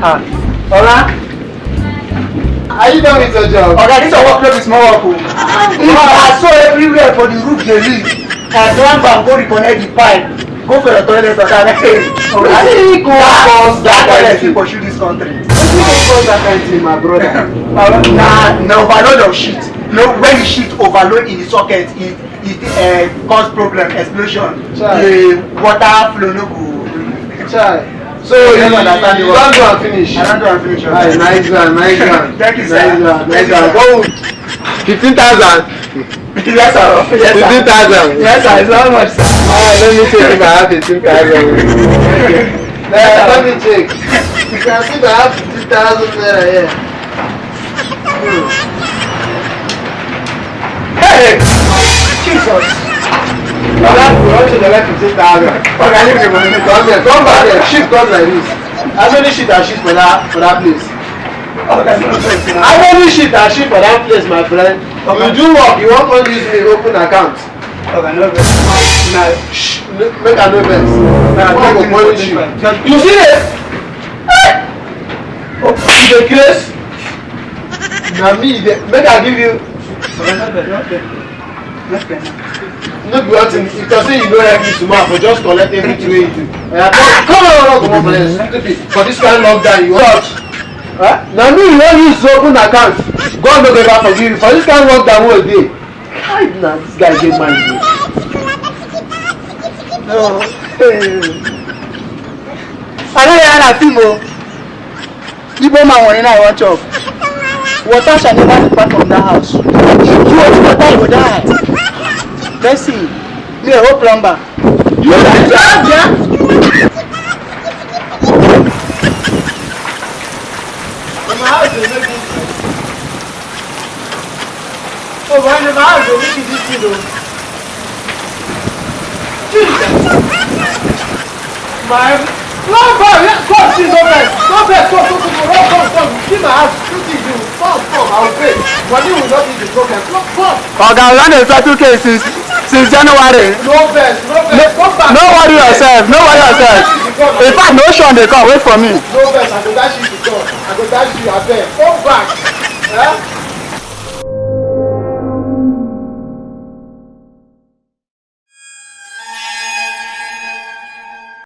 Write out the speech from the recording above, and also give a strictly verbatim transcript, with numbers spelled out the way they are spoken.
Ah, Oga, are you done with your job? Oga, this your work no be small work o. If I saw everywhere for the roof dey leak, I climb am go reconnect the pipe, go for your toilet, Oga. Hey, Oga, wetin go cause that toilet fit pursue this country. Wetin go cause that kind thing, my brother? Na na overload of shit. No, when the shit overload in the socket, it it uh, cause problem, explosion. Chai. The water flow no go. Chai. So you, you don do am finish? I don do am finish. Aye, nice one, nice one. Thank you, sir. Nice one, nice one. Go. Fifteen thousand. Yes, sir. Yes, sir. Fifteen thousand. Yes, sir. It's not much, sir. Ah, let me check if I have fifteen thousand. Let me check. You can see if I have fifteen thousand naira here. Hey! Jesus! Oga, we want to collect fifteen thousand. Oga, leave the money. Come here, come back here. Shift come like this. How many sheet and sheet for that for that place? Oga, no vex now. How many sheet and sheet for that place, my friend? Oga. You do work, you wan come use me open account. Oga, no vex. Na shh, make I no vex. Na I go punish you. You see it? Hey! Oh, you dey craze? Na me dey make I give you. No be one thing. If you say you no help me tomorrow, I for just collect everything wey you do. Oya, come, come on, come on, come on, stupid. For this kind of lockdown, you want? Huh? Na me you wan use to open account. God no go ever forgive you. For this kind of lockdown wey we dey, kai, na this guy get mind o. No. Hey. I no dey run a film o. Igbo man money na I wan chop. Water shall never depart from that house. If you want water, you go die. Person, me a whole plumber. You dey try, yeah? My house dey make this. Oh, why never house dey make this thing o? Jesus! My, no, God, yeah, God, please, no vex, no vex, come, come, come, come, come, come, see my house, two things you, come, come, I will pay. Money will not be the problem. Come, come. Oga, we don dey settle case since since January. No vex, no vex, come back. No worry yourself, no worry yourself. In fact, no show dey come, wait for me. No vex, I go dash you the gun. I go dash you, abeg. Come back. Eh?